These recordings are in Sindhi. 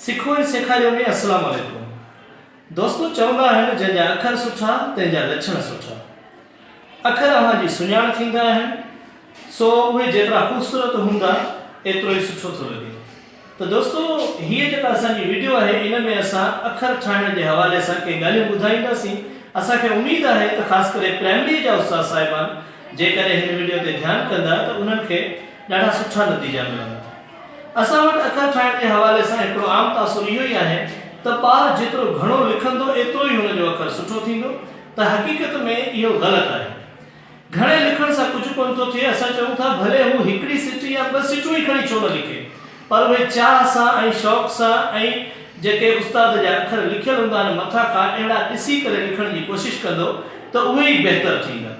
سکو ۽ سيکاريو ۾ السلام عليڪم دوستو چوندا آهن جنهن جا اکر سٺا تنهن جا لڇڻ سٺا اکر اوهان جي سڃاڻ ٿيندا آهن سو اهي جيترا خوبصورت هوندا ايترو ئي سٺو ٿو لڳي ته دوستو هيء جيڪا اسان جي وڊيو آهي ان ۾ اسان اکر ٺاهڻ جي حوالي سان ڪي ڳالهيون ٻڌائينداسين اسان کي اميد آهي ته خاص ڪري پرائمري جا استاد صاحبان جيڪڏهن هن وڊيو تي ڌيان ڪندا ته انهن کي ڏاڍا سٺا نتيجا ملندا. اسان وٽ اکر ٺاهڻ جي حوالي سان هڪڙو عام تاثر اهو ئي آهي ته ٻار جيترو گهڻو لکندو ايترو ئي هن جو اکر سٺو ٿيندو ته حقيقت ۾ اهو غلط آهي. گهڻي لکڻ سان ڪجهه ڪونه ٿو ٿئي اسان چئون ٿا ڀلي هو هڪڙي سٽ يا ٻه سٽون ئي کڻي ڇو نه لکي پر اهي چاهه سان ۽ شوق سان ۽ جيڪي استاد جا اکر لکيل هوندا آهن مٿان کان اهڙا ڏسي ڪري لکڻ جي ڪوشش ڪندو ته اهي ئي بهتر ٿيندا.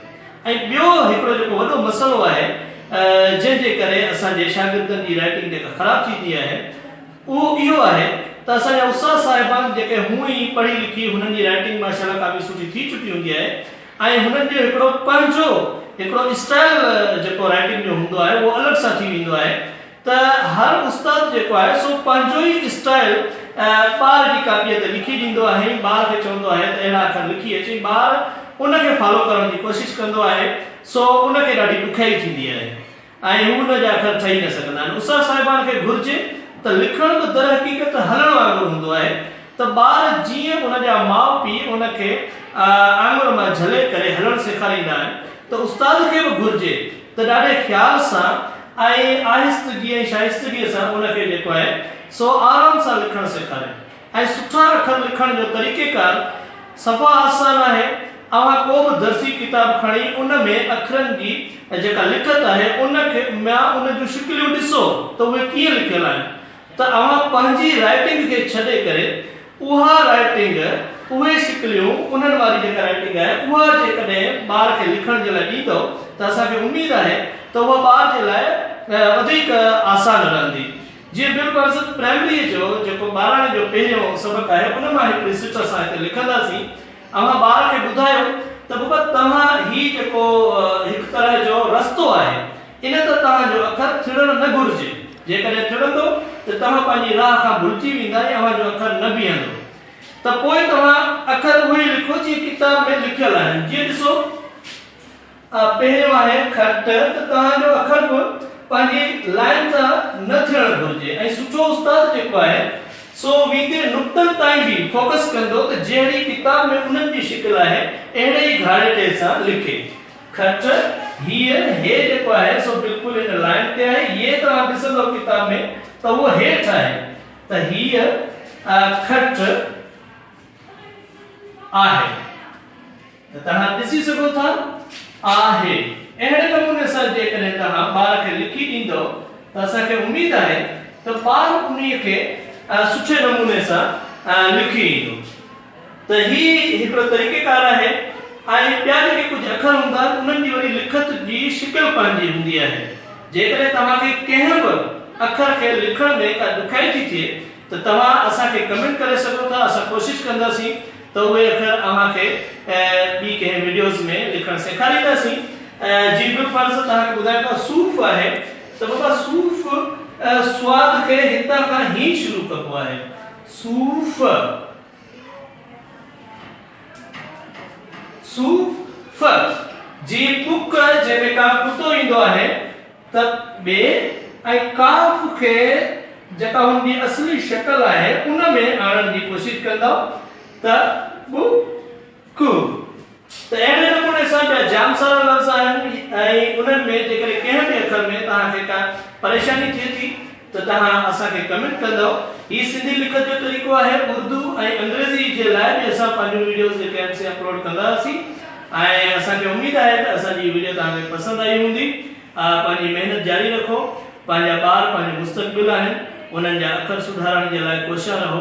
۽ ٻيو هڪڙو جيڪو وڏو مسئلو آهي جنهن جي ڪري اسان جي شاگردن جي رائٽنگ جيڪا خراب ٿيندي آهي اهو اهو آهي ته اسان جا استاد صاحبان جيڪي هونء ئي پڙهي لکي هنن جي رائٽنگ ماشاء الله ڪافي سٺي ٿي چڪي هوندي آهي ۽ هنن جو هڪڙو پنهنجو هڪڙو اسٽائل جيڪو رائٽنگ جو هوندو آهي اهو الڳ سان ٿي ويندو آهي ته هر استاد جيڪو آهي سو پنهنجو ئي اسٽائل ٻار جي ڪاپيء تي لکي ڏيندو آهي ۽ ٻار کي چوندو آهي ته اهڙا اکر لکي اچ ۽ ٻار ان کي فالو ڪرڻ جي ڪوشش ڪندو آهي سو ان کي ڏاڍي ڏکيائي ٿيندي آهي ۽ هو ان جا اکر ٺهي نه سگهندا آهن. استاد صاحبان کي گهرجي ته لکڻ به درحقيقت هلڻ وانگر هوندو آهي ته ٻار جيئن ان جا ماء پيء ان کي آڱر مان جهلي ڪري هلڻ سيکاريندا آهن ته استاد کي به گهرجي ته ڏاڍي خيال سان ۽ آهستگي ۽ شائستگيء سان ان کي جيڪو آهي سو آرام سان لکڻ سيکاري ۽ سٺا اکر لکڻ جو طريقيڪار صفا آسان آهي اوهان ڪو به درسي ڪتاب کڻي ان ۾ اکرن جي جيڪا لکت آهي ان کي مان ان جون شڪليون ڏسو ته اهي ڪيئن لکيل آهن ته اوهان پنهنجي رائٽنگ کي ڇڏي ڪري اها رائٽنگ، اهي شڪليون، انهن واري جيڪا رائٽنگ آهي اها جيڪڏهن ٻار کي لکڻ جي لاء ڏيندؤ ته اسان کي اميد آهي ته اها ٻار جي لاء وڌيڪ آسان رهندي. جيئن بالفرض پرائمريء جو جيڪو ٻاراڻي جو پهريون سبق آهي ان مان هڪڙي سٽ اسان هتي لکنداسين. اوهان ٻار کي ٻڌايو ته بابا توهان هي جيڪو هڪ طرح جو رستو آهي ان ته توهان جو اکر ٿڙڻ نه گهرجي. جيڪڏهن ٿڙندو ته توهان پنهنجي راهه کان ڀلجي ويندا ۽ اوهان جو اکر نه بيهندو. ته پوء توهان اکر اهي ئي لکو جيئن ڪتاب ۾ لکيل آهن. جيئن ڏسو پهريون آهي کٽ ته توهان جو اکر به پنهنجي لائين تان نه ٿيڻ گهرجي ۽ سٺو استاد جيڪو آهي سو ويندي نقطن تائين به فوڪس ڪندو ته جهڙي ڪتاب ۾ انهن جي شڪل آهي اهڙي ئي گهاڙيٽي سان لکي. کٽ، هيء، هي جيڪو آهي سو بلڪل هن لائين تي آهي، يي توهان ڏسندؤ ڪتاب ۾ ته اهو هيٺ آهي ته هيء کٽ آهي ته توهان ڏسي سگهو ٿا آهي. اهڙي نموني سان جيڪڏهن توهان ٻار کي لکي ڏيندؤ ته اسان کي اميد آهي ته ٻار انهيء کي سٺي نموني سان لکي ايندو. ته هي هڪڙو طريقيڪار آهي ۽ ٻيا جيڪي ڪجهه اکر هوندا آهن انهن جي وري لکت جي شڪل پنهنجي هوندي آهي. جيڪڏهن توهان کي ڪنهن به اکر کي لکڻ ۾ ڪا ڏکيائي ٿي ٿئي ته توهان اسان کي ڪمينٽ ڪري سگهو ٿا اسان ڪوشش ڪنداسين ته اهي اکر اوهان کي ٻي ڪنهن وڊيوز ۾ لکڻ سيکارينداسين. جي بالفرض توهان کي ٻڌايان ته صوف آهي ته بابا صوف سواد کي هتان کان هي شروع ڪبو آهي صوف. صوف جي پڪ جنهن ۾ ڪاف ڪتو ايندو آهي ته ٻي ۽ ڪاف کي جيڪا هن جي اصلي شڪل آهي ان ۾ آڻڻ جي ڪوشش ڪندؤ ته ٻ ڪ. ته اهڙي نموني سان ٻيا جام سارا لفظ آهن ۽ انهن ۾ جيڪڏهن ڪنهن به اکر ۾ توهان کي ڪا پريشاني ٿئي ٿي ته توهان اسان کي ڪمينٽ ڪندؤ. هي سنڌي لکت جو طريقو آهي. اردو ۽ انگريزي جي لاء به اسان پنهنجون وڊيوز جيڪي آهن سي اپلوڊ ڪندا هئاسين ۽ اسان کي اميد آهي ته اسان جي هي وڊيو توهان کي پسند آئي هوندي. پنهنجي محنت جاري رکو. پنهنجا ٻار پنهنجو مستقبل آهن انهن جا اکر سڌارڻ جي لاء ڪوشان رهو.